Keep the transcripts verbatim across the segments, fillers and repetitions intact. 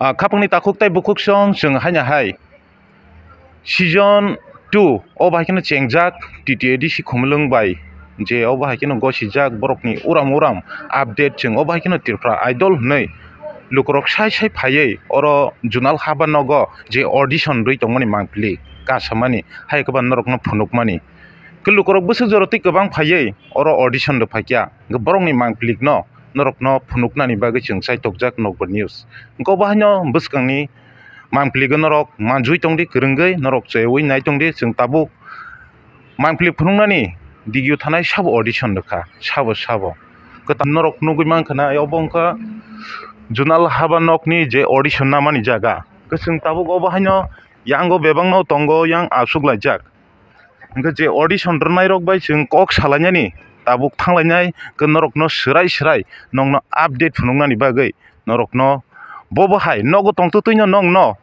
Ah, khapangni takhuk tei bukhuk song chwng haino hai season two o bahai kheno chengjak T T A D C Khumulwng bai, je o bahai kheno gosijak borokni uram uram update chwng o bahai kheno Tripura Idol hwnwi lukurok sai sai phaiwi oro Junal haba nogo je audition rwi tongmani mangpili kasamani hai kwbang norokno phunukmani. Khe lukurok bwswk jora twi kwbang phaiwi oro audition rw phaikha, hwnkhe borokni mangpilikno norokno phunuknani bagwi chwng chaitokjak Nokbar News. Hwnkhe obo haino bwskangni mangpiligo norok manjui tongdi, kwrwngwi norok cheyaui nai tongdi, chwng tabuk mangpilik phunuknani digio thanai sabo audition rwkha, sabo sabo. Kwtal norok nugui mankha na, obo wngkha Junal haba nokni je audition namani jaga. Hwnkhe chwng tabuk obo haino yango bebakno tongo, yang achuklaijak. Hwnkhe je audition rwnairok bai chwng kok salainani tabuk thanglainai, hwnkhe norokno swrai swrai nokno update phunuknani bagwi norokno bobo hai nogo tongtwtwino nokno,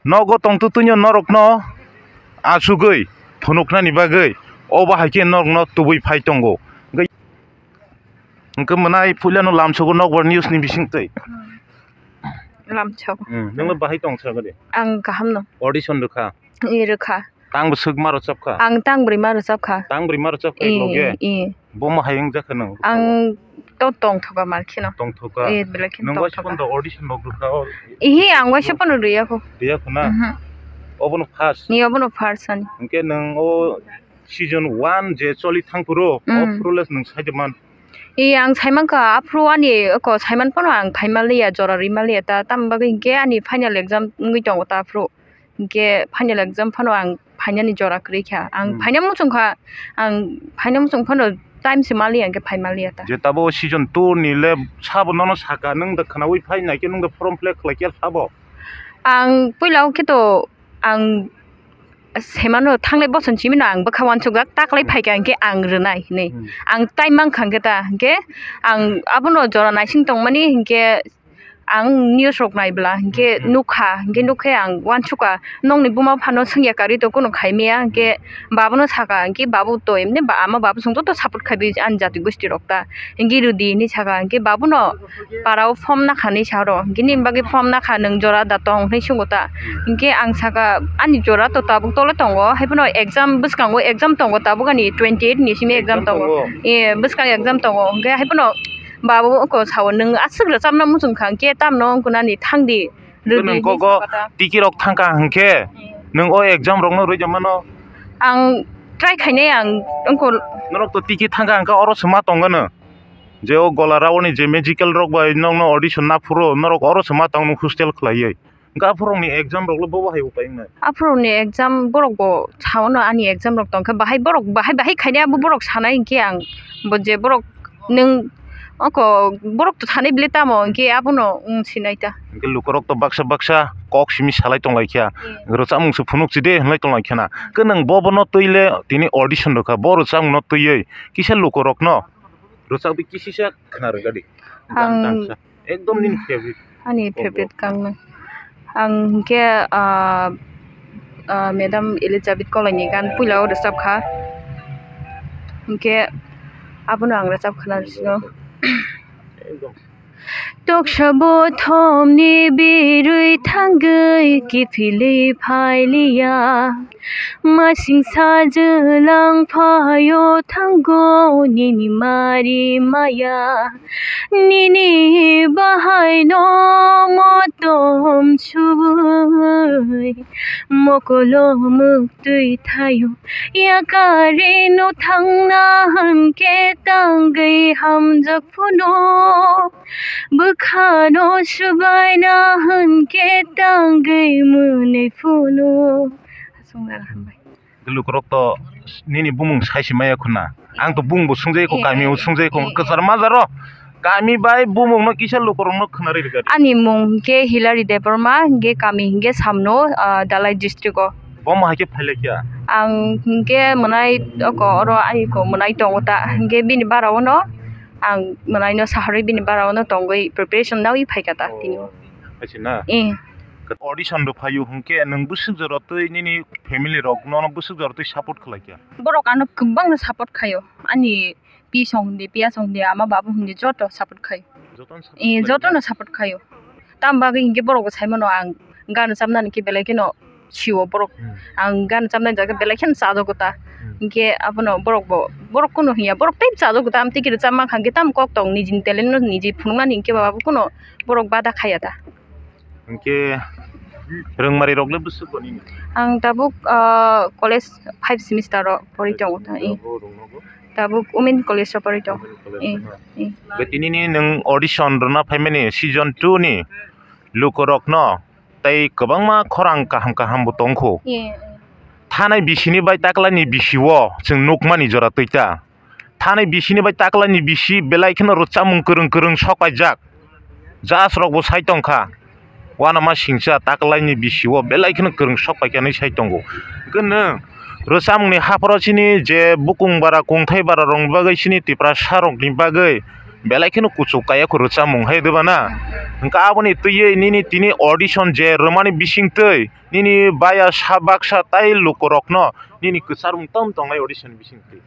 nogo tongtwtwino norokno achugwi phunuknani bagwi obo hai khe norokno tubui phai tongo. Hwnkhe, hwnkhe mwnai puilano lamsogo Nokbar News ni bisingtwi. Lamsogo. Hmm, nwngno bahai tong sakadi? Ang kaham no. Audition rwkha? Ee, rwkha. Tang bwswk ma rwchapkha? Ang tang bwrwi ma rwchapkha. Tang bwrwi ma rwchapkha ee, loge? Ee. Bomo hai wngjakha nwng? Ang to tongthoka mar kheno. Tongthoka? Ee, belai kheno nwng tongthoka. Waisa phano audition rok rwkha o? Ihi, ang waisa phano rwya kho. Rwya kho na? Mhm. Obono first? Ee, obono first ani. Hwnkhe nwng o season one je choli thangphuru, mm, o phuru le nwng saida man? Ee, ang saimankha, aphuru ani oko saiman phano ang phaima liya, jora rwima liya ta, tamni bagwi hinkhe ani final exam wngwi tongo ta aphuru. Hinkhe final exam phano ang phainani jora kwrwi kha. Ang hmm phaina muchung kha, ang phaina muchung phano time se maliya hinkhe phai maliya ta. Je tabuk season two ni le sabo nono saka, nwng da khwnaui phai nai khe nwng da form fill up khlai khe sabo? Ang puila o khe to ang semano thangnai boson simi no ang bwkha uansukjak, ta kwlai hmm phaikha hinkhe ang rwnai hinwi. Hmm. Ang time mankha hinkhe ta, hinkhe ang abono jora naising tongmani hinkhe ang news rok naibla hinkhe hmm nukha, hinkhe nukkhe ang uansukha, nokni buma phano swngya karwi to kunu khaimaya, hinkhe babuno sakha, hinkhe babu to emni ba ama babu chwng joto support khaiwi ani jati gosti rok ta, hinkhe rwdi hinwi sakha, hinkhe babuno para o form nakha hinwi sa oro, hinkhe nini bagwi form nakha, nwng jora da tong hinwi swngo ta, hinkhe ang sakha ani jora to tabuk tole tongo, haiphano exam bwskango exam tongo, tabuk ani twenty eight ni simi exam tongo, e bwskang exam tongo, hinkhe haiphano Babu oko sao, nwng aswk rwchapna muchung kha, hinkhe tamno wngkha nani thangdi, rwdi nwng hinwi kok o sakha ta. Tiki rok thangkha hinkhe nwng o exam rokno rwija mano. Ang try khainai ang wngkha. Norok to tiki thangkha hinkhe oro se ma tongano. Je o Gola Raoni je magical rok bai nokno audition naphuru norok oro se ma tong, nwng hostel khlaiwi. Hwnkhe aphurokni exam rokle bobo hai upai wngnai? Aphurokni exam borok bo sao no ani exam rok tongkha, bahai borok bahai bahai khainai abo borok sanai hinkhe ang bo je borok nwng oko borok to sanai bile tamo hinkhe abono wng sinai ta. Hinkhe lukurok to baksa baksa kok simi salai tonglaikha, hmm, rwchapmung se phunuk chide hwnlai tonglaikha na. Hinkhe nwng bo bono twi le tini audition rwkha, bo rwchapmung no twiwi kisa lukurokno rwchapwi kisisa khna rwgadi. Ang Ekdom nini favorite. Ani favorite kang nang. Ang hinkhe, ah, ah, Madam Elizabeth Kolaini gan puila o rwchap kha. Hinkhe abono ang rwchap khna sino. Ekdom. Toksa bothomni birwi thangwi kiphilwi phailiya. Masing sajwlang phaio thango nini mari maya. Nini bahaino motom subui mokolo muktwi thaio. Yakarino thangna hwnkhe tangwi hamjak phano. Bwkhano subaina hwnkhe tangwi mwnwi phano. Aswk nang hambai. Lukurok to nini bumung sai se maya khuna. Ang to bumung bo sungjaiko, eh, kami o sungjaiko, eh, kwchar majaro. Kami bai bumung no kisa lukurok no khna riri gari. Ani mung hwnkhe Hilary Debbarma, hwnkhe kami hwnkhe Samno, ah, Dalai district o. Bomo hai khe phailai kha? Ang hwnkhe mwnai oko oro ani ko mwnai tongo ta, hwnkhe bini bara o no ang mwnai no saharwi bini bara o no tongwi preparation nawi phaikha ta tini o. Hai se na? Eh. Audition rw phaio hwnkhe nwng bwswk jora twi nini family rok nono bwswk jora twi support khlai kha? Borok ano kwbangno support khaio, ani pi song hindi, piya song hindi, ama babu hindi joto support khaio. Jotono support eh, khlai jotono kha? Support khaio. Tam bagwi hinkhe borok bo sai mano ang gan chamnani khe belai kheno sio borok. Hmm. Ang gan chamnani jaga belai kheno chajago ta. Hmm. Hinkhe abono borok bo, borok kunu hiya, borok tei chajago ta. Amtwi khe rwchap mankha hinkhe tam kok tong nijini talent no niji phunuknani hinkhe ba abo kunu borok bada khaya ta. Hinkhe rwngmari rok le bwswk bo nini? Ang tabuk, ah, college five semester o pori tongo ta. Five semester o rwngnogo? Tabuk Women College o pori tongo. Women College o na? Eh. Bai tini ni nwng audition rwna phaimani season two ni lukurokno tei kwbangma khorang kaham kaham bo tongkho. Eh, eh. Thanai bisini bai taklaini bisio chwng nukmani jora twi ta. Thanai bisini bai taklaini bisi belai kheno rwchapmung kwrwng kwrwng sok paijak. Judge rok bo sai tongkha. Uanama singcha taklaini bisio belai kheno kwrwng sok paikha hinwi sai tongo. Hwnkhe nwng rwchapmungni hapharo chini je bukung bara kungthai bara rokni bagwi chini Tiprasa rokni bagwi belai kheno kuchuk kaya kho rwchapmung hai deba na. Hwnkhe aboni twiwi nini tini audition je rwmani bisingtwi nini baya sa baksa tai lukurokno nini kwcharmung tam tongnai audition bisingtwi.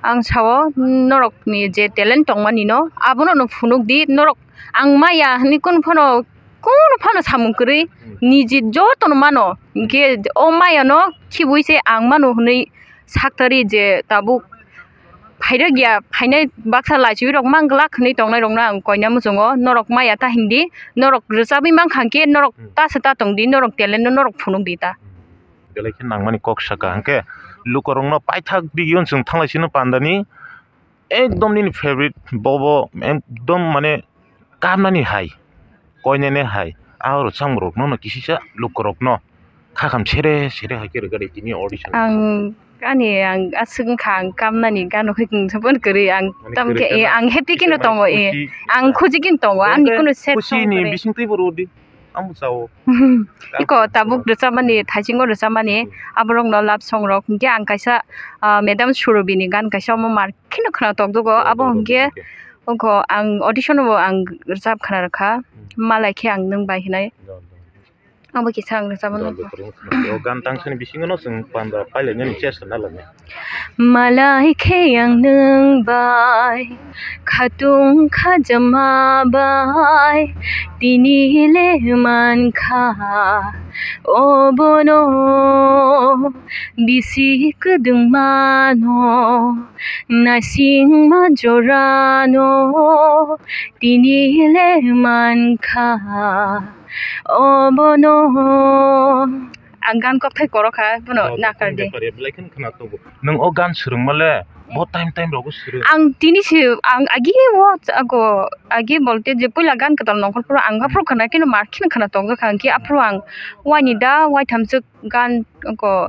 Ang sao norokni je talent tongmani no abono no phunuk di norok ang maya hinwi kunu phano kunu phano samung kwrwi niji jotono mano hinkhe o maya no khibui se ang mano hinwi saktari je tabuk phairok ya phainai baksa laichwi rok mang glak hinwi tongnai rokno ang koina muchungo norok maya ta hindi norok rwchabwi mankha hinkhe norok ta se ta tong di norok talent no norok phunuk di ta. Belai khe nangmani kok saka, hwnkhe lukurokno paithak digiyung chwng thanglai sino pandani, ekdom nini favorite bobo ekdom mane kamnani hai, koinene hai, ah rwchapmung rokno no kisisa lukurokno khakham sere sere hai khe rwgadi tini audition. Ang ani ang aswk wngkha ang kamnani gano khe chwng saban kwrwi ang mane tamkhe kwrwi eh, kheno ang happy kheno tongo eh, khusi ang khusi kheno tongo ani khusi ni bising twi bo rwdi. Ang bo chao. Iko tabuk rwchapmani, thaisingo rwchapmani, hmm, aborokno love song rok. Hinkhe ang kaisa, ah, Madam Surabhi ni gan kaisa omo mar kheno khna tokjogo. Abo hinkhe ongkho ang audition bo ang rwchap khna rwkha. Hmm. Malai khe ang nwng bai hinai. Abo kisa ang rwchapmani. O gan tangsani bisingo no chwng panda pailainani chesta nalainai. Malai khe ang nwng bai, khatung khajama bai, tini le mankha obono bisi kwdwngmano, naisingma jorano tini le mankha obono. Ang gan kokthai korokha, bono nakar di. Bepar ya, belai kheno khna tongo. Nwng o gan swrwngma le, bo time time rogo swrwng. Ang tini se, ang agi o, ago, agi bolte je puila gan kwtal nongkhor phuru ang aphuru khna khe no mar kheno khna tongjakha, hwnkhe aphuru ang waini da waithamswk gan ko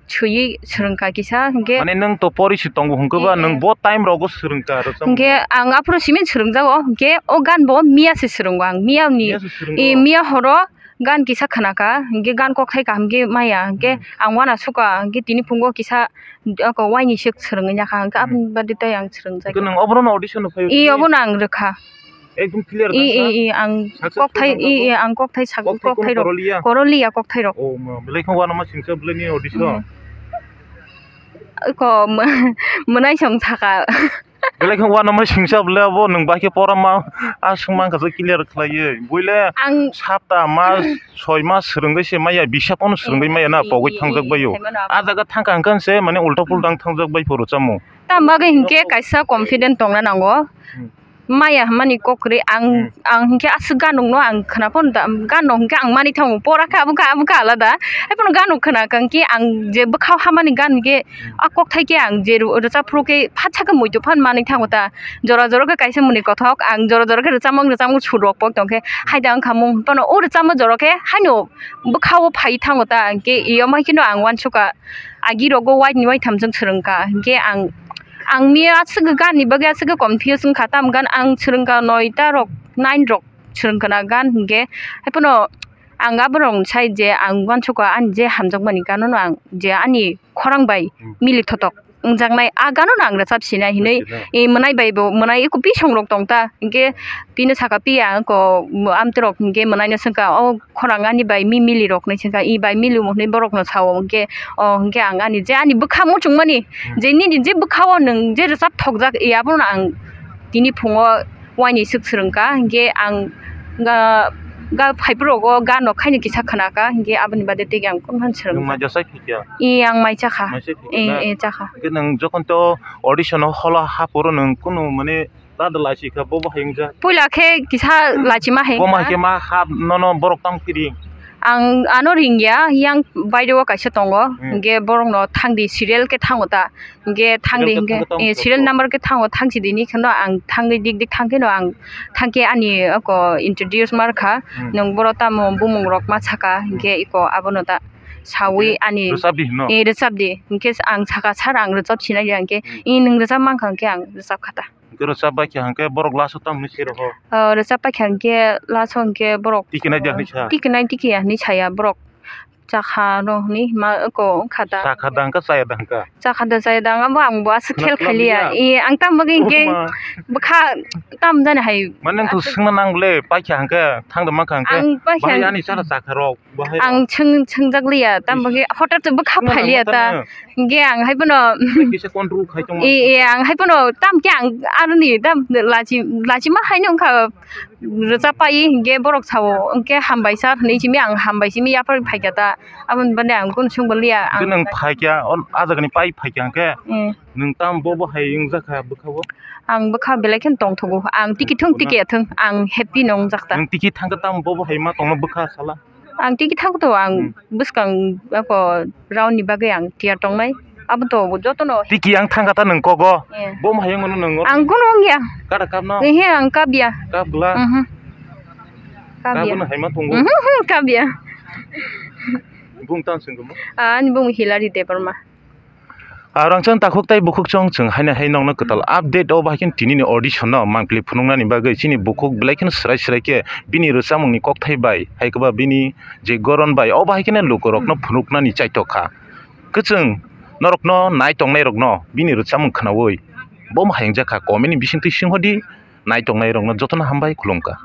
swiwi swrwngkha kisa, hwnkhe. Mane nwng to pori se tongo hwnkhe ba, eh, nwng bo time rogo swrwngkha, hwnkhe ang aphuru simi swrwngjago, hwnkhe o gan bo miya se swrwngo ang, miya ni, miya se swrwngo? Eh, miya horo gan kisa khna kha, hwnkhe gan kokthai kaham khe maya, hwnkhe, hmm, ang uanasukha, hwnkhe tini phungo kisa, ako waini swk swrwngwi nakha, hwnkhe, hmm, aboni bade tei ang swrwngjakya. Hwnkhe nwng obono audition rw phai? Ee, obono ang rwkha. Ekdom clear. Ee, ee, ee, ang kokthai, ee, ee, ang kokthai sak-, kokthai rok. Koroliya? Koroliya kokthai rok. Oh, belai khe uanama singcha belai ni audition. Hmm. Ko mwnai song saka. Belai khe uanama singcha bwle abo nwng bai khe pora ma aswk mankha se clear khlaiwi. Buile ang sapta mas soi mas swrwngwi se maya, bisa phano swrwngwi maya na, pogwi thangjak baio. Hai mano. A jaga thangkha hwnkhe se mane ulta pulta wng thangjak bai phuru chamo. Tam bagwi hinkhe kaisa confident tongna nango. Hmm. Maya hwnmani kok kwrwi ang, hmm, ang hinkhe aswk ganokno ang khwna phano da, ganno hinkhe ang manwi thango, pora khe abo khe, abo khe alada. Haiphano ganno khwna kha hinkhe ang je bwkhao hamani gan hinkhe, hmm, a kokthai khe ang je rw-, rwchap phuru khe phatsa khe muitu phan manwi thango ta. Jora jora khe kaisa mwnwi kothok, ang jora jora khe rwchapmung rwchapmung sur rok pok tong khe, hmm, haida wngkha mung phano o rwchapma jora khe haino bwkhao phai thango ta, hinkhe, hmm, iyo mai kheno ang uansukha. Agi rogo waini waitham chwng swrwngkha, hinkhe ang, ang miya aswk gan ni bagwi aswk confuse wngkha, tam gan ang swrwngkha noita rok, nine rok swrwngkha na gan, hinkhe haiphano ang aborok sai je ang uansukha ani je hamjakmani ganono ang je ani khorang bai, hmm, mili thotok wngjaknai a ganono ang rwchap sinai hinwi, rwchapsinai. E mwnai bai bo mwnai eko bisong rok tong ta, hinkhe pino saka piya ko amtwi rok hinkhe mwnaino swngkha o khorang ani bai mi mili rok hinwi swngkha, i bai mili omo hinwi borokno sao hinkhe, o hinkhe ang ani je ani bwkha muchungmani, hmm, je nini je bwkhao nwng je rwchap thokjak, i abono ang tini phungo waini swk swrwngkha, hinkhe ang, ah, Ga phaiphuru rogo ga no khaini kisa khna kha, hinkhe aboni bade tei ang kunu phan swrwng. Nwng mai jasai phikya? I, ang mai chakha. Mai sai phikya I, na? I, chakha. Hinkhe nwng jokhon to audition o holo haporo nwng kunu mane lada lachi kha, bo bo hai wngjak. Puila khe kisa lachima hai Bo ma wngkha. Khe ma hap nono borok tang phiri. Ang ano ringya, yang baideo kaisa tongo, Hmm. hinkhe borokno thangdi serial khe thango ta, hinkhe thangdi Serial khe hinkhe, thango ta eh, serial thango. Number khe thango, thangsi dini kheno ang thangwi dik dik thangkheno ang thangkhe ani oko introduce markha, Hmm. nwng boro tamo bumung rok ma saka, Hmm. hinkhe iko abono ta sawi Hinkhe ani rwchapdi hino? Eh, rwchapdi, hinkhe ang saka sir ang rwchap sinai ya, hinkhe Hmm. i nwng rwchap mankha, hinkhe ang rwchap khata. Hinkhe rwchap bai kha hinkhe borok last o tamo hinwi se rwkho? Oh, rwchap bai kha hinkhe last o hinkhe borok Tiki nai di hinwi sa? Tiki nai tiki ya hinwi saya borok. Chakha no hinwi ma oko wngkha da. Chakha da hwnkha, chaya da hwnkha? Chakha da chaya da hwnkha, bo ang bo aswk khel khaliya. Khwna liya. I, ang tamo bagwi hinkhe Buma. Bwkha tam jani hai. Mane nwng to swngna nang bole, pai kha hinkhe, thangda mankha hinkhe. Ang pai kha. Bahai ani chara chakha rok. Bahai Ang rok. Chwng-, chwngjakliya, tamo Is. Khe hotar to bwkha Swngna phailiya nangma ta. Tamo. Hingke ang hai bono Bai kisa control khai tongma. I, i, ang hai bono tam khe ang aroni tam lachi, lachima hai nung kha rwchap pai hingke borok sao hingke hambai sir hinui simi ang hambai simi yaphar phaikha ta. Aboni bade ang kunu sungbalia ang. Hingke nwng phaikha, o, ah jagani pai phaikha hingke. Eh. Nwng tam bo bo hai wngjakha bwkha o? Ang bwkha belai kheno tongthogo. Ang tiki thung, tiki athung, ang happy no wngjak ta. Nwng tiki thangkhe tam bo bo hai ma tongma bwkha sala? Ang tiki thang to ang Hmm. bwskang ako round ni bagwi ang tiyar tongnai. Abo to jotono. Tiki ang thang kata nwng kogo. Eh. Bo ma hayung no nwng. Ang kuno wngya. Kada kap no? Ehe, ang kap ya. Kap gla. Mhm. Kap ya. Kap no hai ma tongo. Mhm, kap ya. Bung tan sing mo? Ah, ani bung Hilary Debbarma. Ah, rangchak takhuk tai bukhuk chwng chwng haino hai nokno kwtal update o bahai khe tini ni audition no mangpili phunuknani bagwi chini bukhuk belai kheno swrai swrai khe bini rwchapmung ni kokthai bai hai kwba bini je goron bai o bahai kheno lukurok no phunuknani chaithok kha. Kwchwng norok no nai tongnai rok no bini rwchapmung khwnaui bo ma hayungjak kha, comment ni bisingtwi sing hodi nai tongnai rok no jotono hambai khulumkha.